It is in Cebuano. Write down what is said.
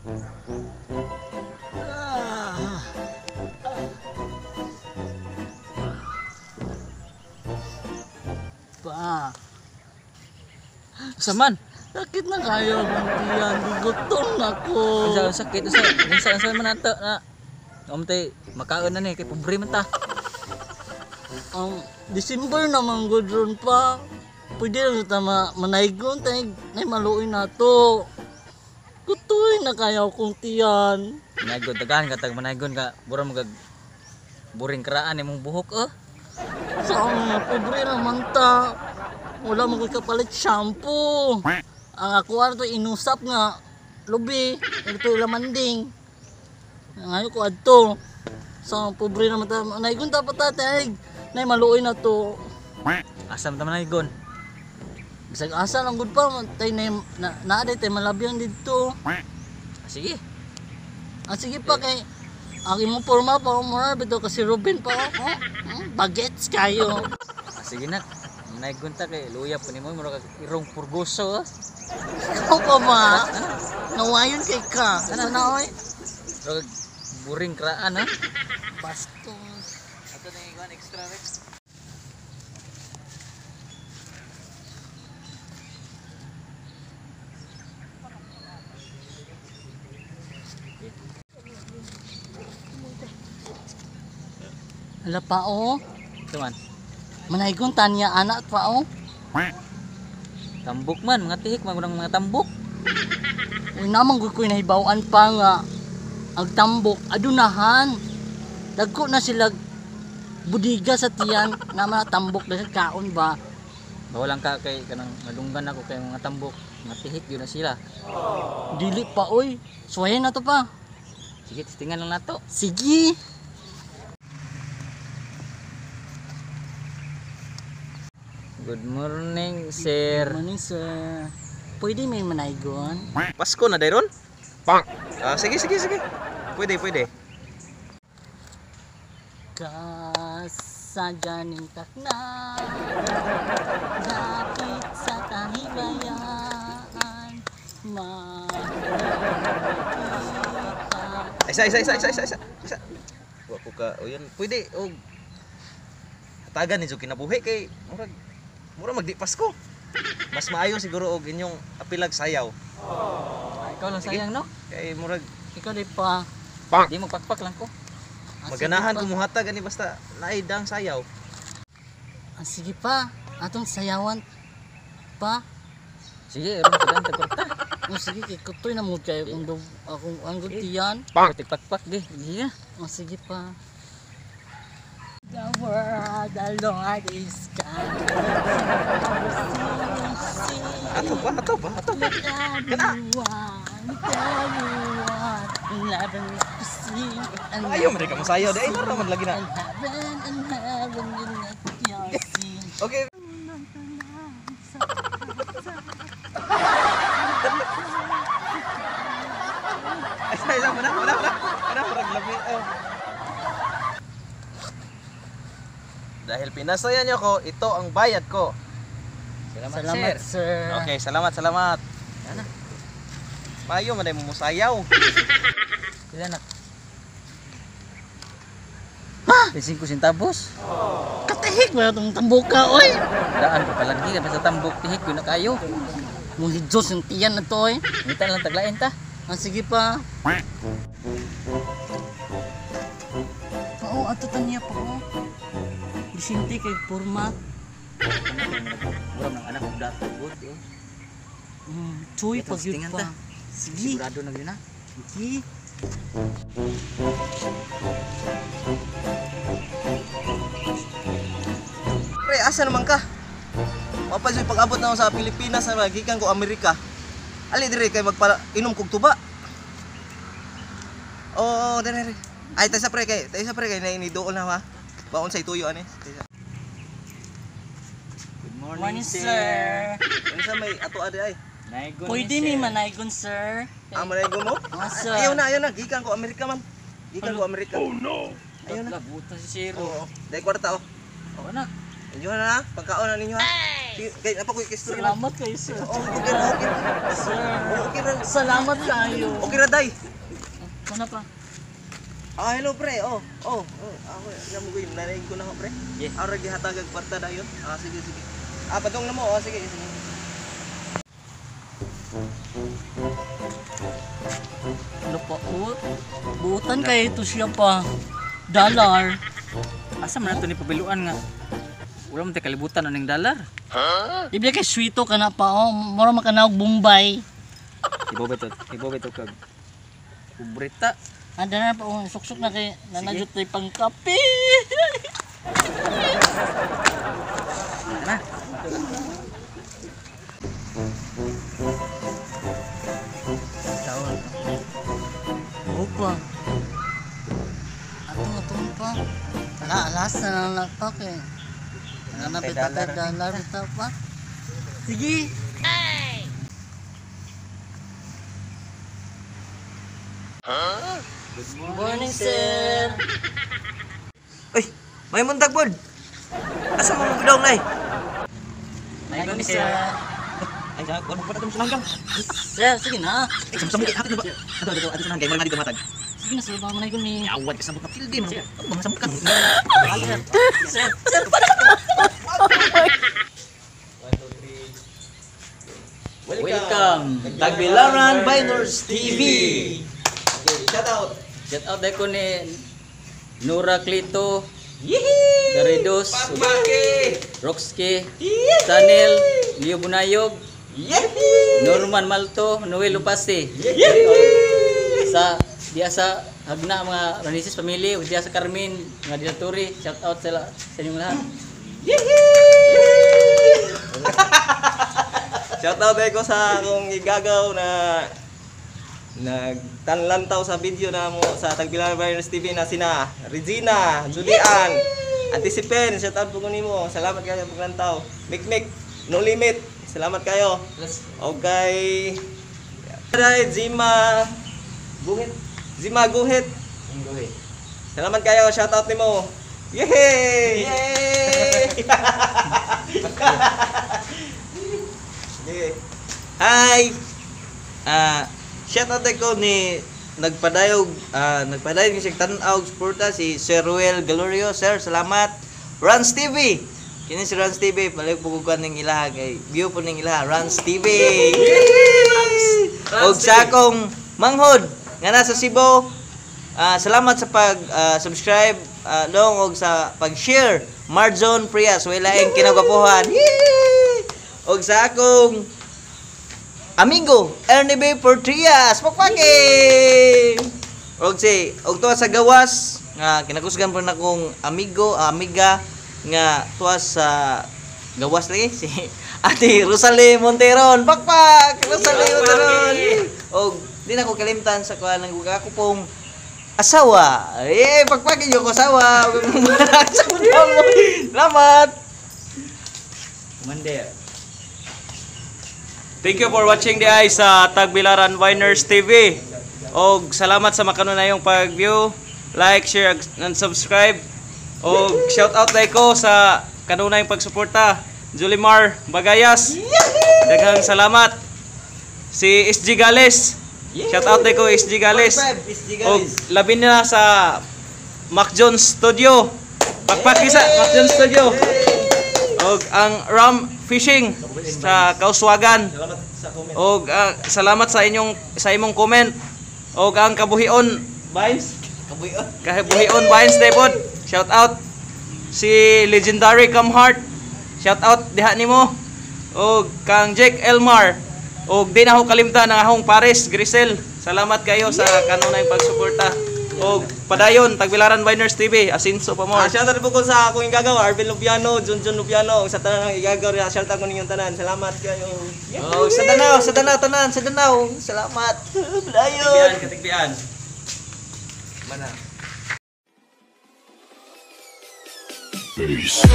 Ah. Pa, Saman. sakit na kayo akong tiyan. Gutom na ko. Unsa sakit unsa unsa unsa man ato na. Umtay makaon na ni kay pobre man ta. Ang December naman gud ron pa. Pwede lang ta manaygon tay nay maluoy na to. Gutoy na kayo akong tiyan. Manaygon dagahan ka tag manaygon ka bura magag buring karaan imong buhok oh. Sa mga pobre naman ta. Wala man ko'y kapalit shampoo. Ang ako to inusap nga lubi, ito lamanding. Ngayon ko adto. Sa mga pobre naman ta, naigon ta pa ta tay. Nay maluoy na to. Asa man ta manaygon? Bisag asa lang gud pa tay nay na, naa day tay malabyan didto. Ah, sige. Ah, sige pa kay ang imong porma pa mo bitaw kasi Ruben pa oh. Oh, bagets kayo. Ah, sige na. Manaygon ta kay luya pa nimo mura kag irong purgoso oh. Ikaw pa ba? Nawayon kay ka. Ano na oy? Mura kag buring karaan ha. Bastos. Ato na iguan extra rex. Hala pa oh. Ito man. Manaygon tanya anak pa oh. Tambok man, mga tihik man mga tambok. Uy namang gud ko'y nahibaw-an pa nga ang tambok adunahan. Dagko na sila budiga sa tiyan na mga tambok dahil kaon ba. Bawal lang ka kay kanang malunggan ako kay mga tambok, mga tihik yun na sila. Dili pa oy. Suwayan na to pa. Sige, testingan lang nato. Sige. Good morning, sir. Good morning, sir. Pwede may manaygon? Pasko na dayron? Ah, sige sige sige. Pwede pwede. Kasaganing takna dapit sa kahibayan makikita. Ay, isa isa isa isa isa isa. Isa. Wa ko ka o yun. Pwede og hatagan ninyo kinabuhi kay murag mura magdi Pasko. Mas maayo siguro og inyong apilag sayaw. Ah, ikaw lang Sige. sayang, no? Kay murag Ikaw di pa. Di mo pakpak lang ko. Ah, maganahan sige pa. ko muhatag ani basta naay dang sayaw. Ah, sige pa. Atong sayawan pa. Sige, ron ko dan tagkorta. Oh, sige kay kutoy na mo kayo kung akong ang good tiyan. Tigpakpak di. Sige na. Oh, sige pa. The world, the Lord is kind. Ato pa, ato pa, ato pa. Ayaw man ka mosayaw di ay mura man lagi na. Okay. Ay, isa, isa, wala, wala, wala. Wala, murag lami. Oh. Dahil pinasaya niyo ko, ito ang bayad ko. Salamat, Salamat, sir. sir. Okay, salamat, salamat. Ana. Payo man mo musayaw. Sila na. Ha? 5 centavos. Katihik ba itong tambuka, oy? Daan ko palagi ka sa tambok tihik yun na kayo. Mong hijos yung tiyan na to, oy. Ngita lang taglain ta. Ah, sige pa. Oo, ato tanya pa ko. Disinti kay porma. Mura ng anak ko dato good. Oh. Choy Ito, pag yun tingan pa. ta. Sige. Sigurado na yun ha. Sige. Pre, asa naman ka? Mapay pag-abot na ako sa Pilipinas na gikan ko Amerika. Ali dire kay magpala inom kog tuba. Oo, oh, dire dire. Ay, taysa pre kay, taysa pre kay nainidool na ha. Baon sa ituyo ani. Taysa. Good morning, Morning, sir. Unsa may ato adi ay? Naigon Pwede ni, mi sir. manaygon, sir. Ah, manaygon mo? Ah, sir. Ayaw na, ayaw na. Gikan ko Amerika man. Gikan ko Amerika. Oh no. Ayaw na. Labutan si sir. Oo. Dai kwarta oh. Oh, anak. Inyo na ha. Pagkaon na ninyo ha. Sige, kay apa ko kay story na. Salamat kayo, sir. Oh, okay ra, okay. Sir, Oh, okay ra. salamat kayo. Okay ra day. Ano pa? Ah, hello pre. Oh, oh, oh. Ako, mo ko nanaig ko na ako pre. Yeah. Ara gihatag ang kwarta dayon. Ah, sige, sige. Ah, padung na mo. Oh, sige, sige. Ano pa? Oh, buutan kayo ito siya pa. Dollar. Asa man nato ni pabiluan nga? Wala man tay kalibutan aning dollar. Di ba kay sweeto ka na pa? Oh, mura makanawag Bombay. Ibo ba to? Ibo ba to kag pobreta? Anda na pa, oh, suksok na kay nanajot tayo pang kape. Tara. Tawag. Opa. Ato, ato pa. Ala, alas na lang nagpak eh. Wala na bitaw tayo, dollar bitaw pa. Sige. Good morning, sir. Uy, may mundag bod. Asa mo mo bidong nay? Ay, ni sir. Ay, sa ko pa sa langgang. Sir, sige na. Ay, samsam hapit na ba? Ato, ato, ato sa langgang, wala dito matag. Sige na, sir. Baka manay ko ni. Awad ka sa buka pildi man. Ano ba samot ka? Sir, sir, para Welcome. Tagbilaran Biners TV. Okay, shout out. Shout out ko ni Nora Clito, Yehey! Garidos, Pakpaki! Roxke, Sanel, Leo Bunayog, Yehey! Norman Malto, Noel Lupasi. Sa diya sa Hagna mga Ranisis family, ug diya sa Carmen, mga Dilaturi, shout out sila sa inyong lahat. Shout out ko sa akong igagaw na nagtanlantaw sa video na mo sa Tagbilaran Virus TV na sina Regina, Julian, Anticipen, shout out po ko nimo. Salamat kayo sa paglantaw. Mikmik, No Limit, salamat kayo. Okay. Aray, Zima Guhit. Zima Guhit. Salamat kayo, shout out nimo. Yay! Yay! Sige. Hi! Shout out ko ni nagpadayog nagpadayog ni siya tan-aw suporta si Sir Ruel Galorio. Sir, salamat. Rans TV. Kini si Rans TV, palig po ko ning ilaha kay view po ning ilaha Rans TV. Og sa akong manghod nga nasa Cebu, salamat sa pag subscribe long og sa pag-share Marzon Prias way laing kinagwapuhan. Yee! Og sa akong amigo Ernie B. Portrias pakpaki. Og si og tuwa sa gawas nga kinakusgan po na akong amigo amiga nga tuwa sa gawas lagi si Ate Rosalie Monteron pakpak Rosalie Monteron. Og di na ko kalimtan sa kuan ng ako pong asawa. Eh, pakpakin niyo ko asawa. Salamat. Commander. Thank you for watching the ay sa Tagbilaran Winers TV. Og salamat sa makanunayong pag-view, like, share, and subscribe. Og shout out dai ko sa kanunayong pagsuporta, Julimar Bagayas. Daghang salamat. Si SG Gales. Shout out dai ko SG Gales. Og labi na sa Mac Jones Studio. Pakpak isa Mac Jones Studio. Og ang Ram Fishing sa Kauswagan. Salamat sa comment. Og salamat sa inyong sa imong comment. Og ang Kabuhion Vines. Kabuyon. Kabuhion Vines Depot. Shout out si Legendary Camheart. Shout out diha nimo. Og kang Jake Elmar. Og di na ako kalimtan ang akong Paris Grisel. Salamat kayo sa kanunay pagsuporta. Og padayon Tagbilaran Winers TV asinso pa mo. Shout out po ko sa akong igagaw, Arvin Lupiano, Junjun Lupiano, sa tanan ng igagaw, shout out ko ninyong tanan. Salamat kayo. Oh, sa Danao tanan, sa Danao. Salamat. Padayon. Katigbian, katigbian. Mana. Peace.